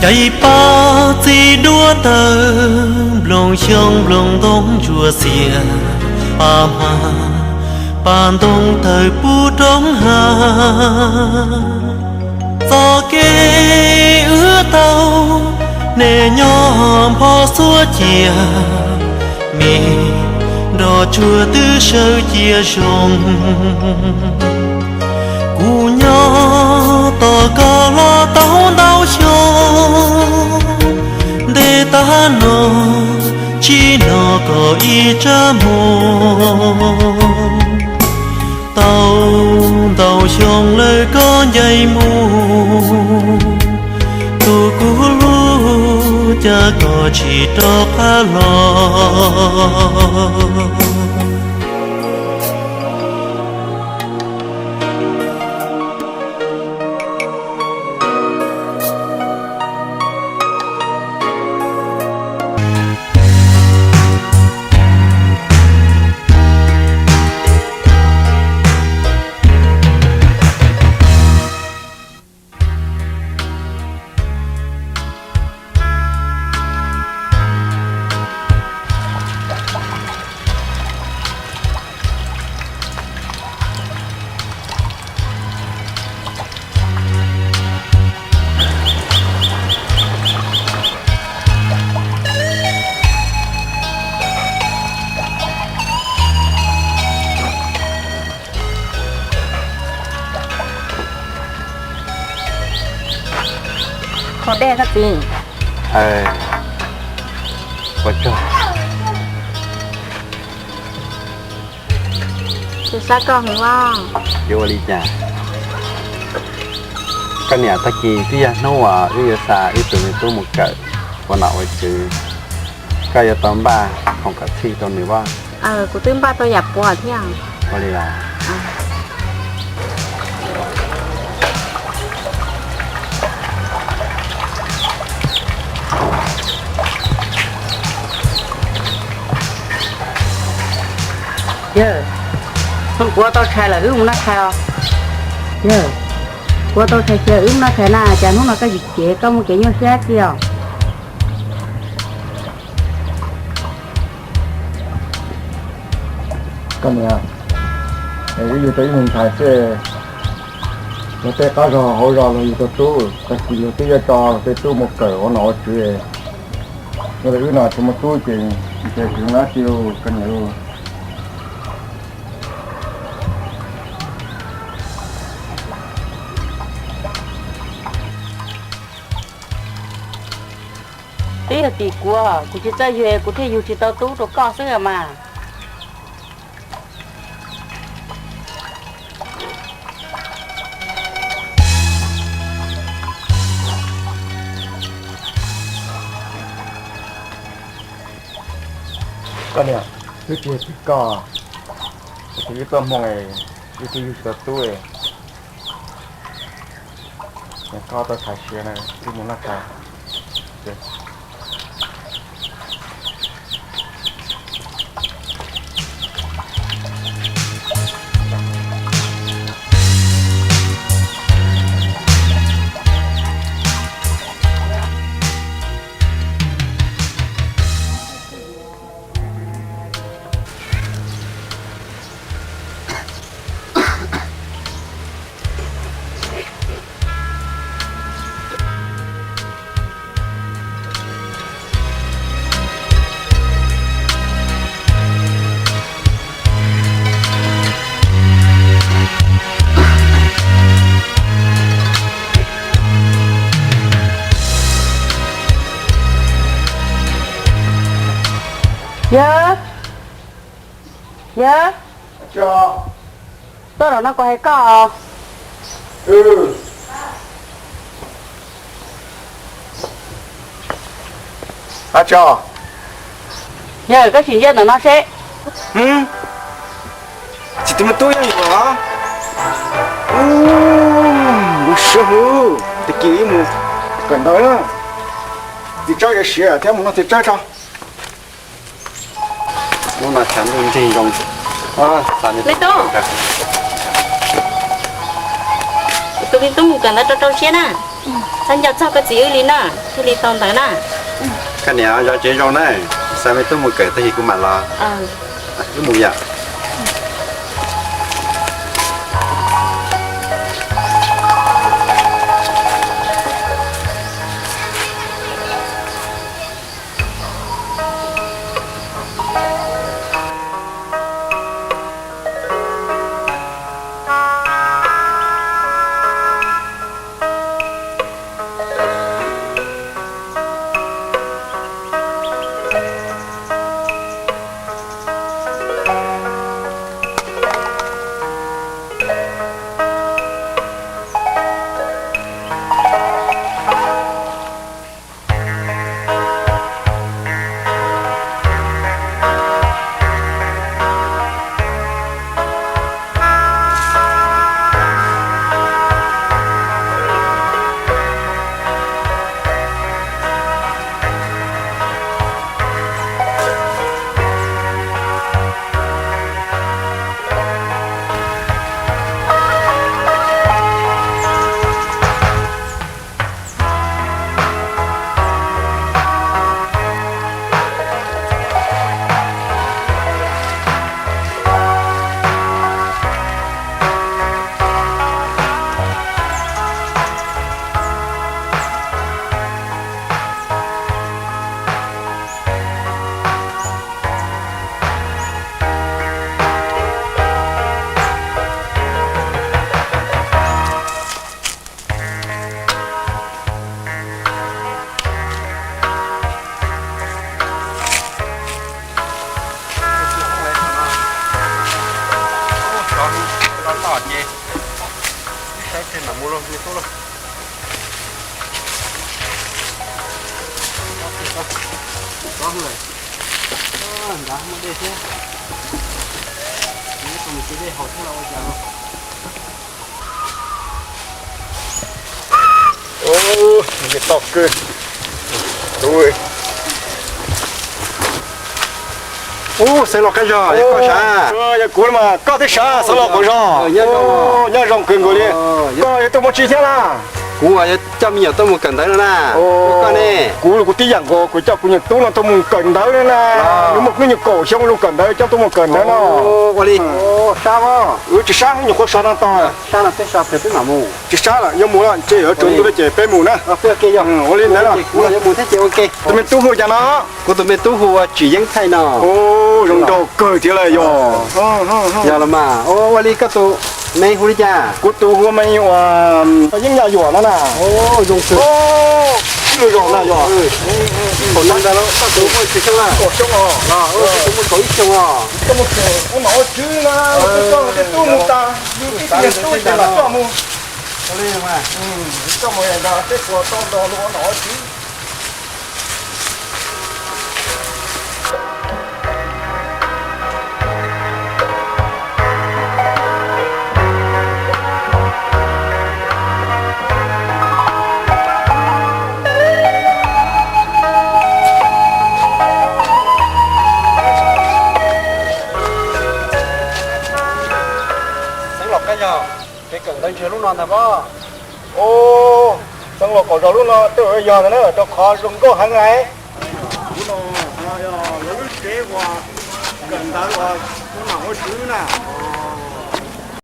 Cais paj txiv duab tawg, nploos xyoob nploos ntoo ntsuas xiam, paj hmab paj ntoo tawg pub roob hav. Txoj kev wb tau, nej nyob npho xuab cia, me nroj tsuag twb sawv cia zoo. Kuv nyob tos koj los tau ntau xyoo, ntev tag no tsis hnov koj ib tsab moo. Tau ntau xyoo lawm koj ncaim mus, tus kuv hlub cas koj tsis rov qab los. Kho dej koj txiv. Ua tsaug. Kuv xav koj heev os. Yuav ua li cas? Koj niam, tag kis twb yog hnub uas wb yuav xa wb tus me tub mus kawm ua nom ua tswv, koj yuav tau npaj khoom kom txhij rau nws as. Kuv twb npaj tau yam puav thiab. Ua li los? Yawg, hnub kuv ua tau tshais lawm wb mus noj tshais os. Yawg, kuv ua tau tshais ces wb mus noj tshais na, cas hnub no koj tsis cev koj muaj kev nyuaj siab kiag os? Koj niam, wb yug tau ib mus ntshai xwb, luag tej qab zog hauv zos luag yug tau tub, tag kis luag twb yuav tso tej tub mus kawm ua nom ua tswv. Yog li wb no tsis muaj tub ces ntshe tsis nab tsi lauj koj niam lauj. Twb yog tim kuv, kuv tsis txawj yug kuv thiaj yug tsis tau tub rau koj xwb mas. Koj niam, twb tsis yog tim koj, thaum ib txoj hmoo wb twb yug tsis tau tub. Koj tau tshais siav na, wb mus noj tshais. Yawg, yawg, tuaj zaum no kuv hais koj. Yawg, koj sim ntsia ntawm no seb. Tsis tus me tub yog yuav los? Ua siab hlo, tag kis wb mus kawm ntawv na. Txiv tsawb yuav siav thiab, mus noj txiv tsawb tso. Hnub no tshav ntuj nrig zoo. Me tub, tus me tub mus kawm ntawv rau rau siab na. Txhob nco txog koj txiv wb li na, thiaj li tau ntawv na. Koj niam, zov tsev zoo na, xa me tub mus kawm tag kis kuv mam los. Wb mus yom. Nrad muaj dej thiab, mus tiv dej haus thiab los ua cas no. Toj kawg. Ub, xeev laus Qab Zog, yog koj sav? Yog kuv mas koj twb sav, xeev laus Qab Zog. Nyob zoo kawg nkaus li. Koj yog tus mus tsis thiab na? Kuv uas coj me nyuam tuaj mus kawm ntawv no na. Koj ne? Kuv, kuv tib yam nkaus, kuv coj kuv nyuam tub no tuaj mus kawm ntawv no na. Nws muaj hnub nyoog kaum xyoo los kawm ntawv, coj tuaj mus kawm ntawv no. Ua li. Sab, wb tsis sab, nyuam qhuav sov no tog. Sab no peb so pem peb mam mus. Tsis sab lawm, yuav mus lawm, ntshe yuav tsaus ntuj lawm ces peb mus na. Ua li ntawd los. Tus me tub hu cas no? Kuv tus me tub hu ua Tsim Yeeb Thaij no. Zoo nraug kawg thiab lawm yog. Yog los mas, ua li koj tus me hu li cas? Kuv tus hu me ua Yeeb Yaj Yuam no na. Zoo kawg. Ib lub zos na yog. Kaum ib xyoo os. Koj mus kawm ua nom ua tswv na, koj tej tub mus tas, yus tib tug tub ces lam coj mus. Coj mus nrog peb puas tau nrog luag ua nom ua tswv. Xeev Laus Qab Zog, kev kawm ntawv ntshe lub no ntag pob. Xeev Laus Qab Zog lub no twb yog ntag na, rau qhov zoo nkauj heev lawm. Lub no yog lawv lub tsev uas kawm ntawv uas ua nom ua tswv na.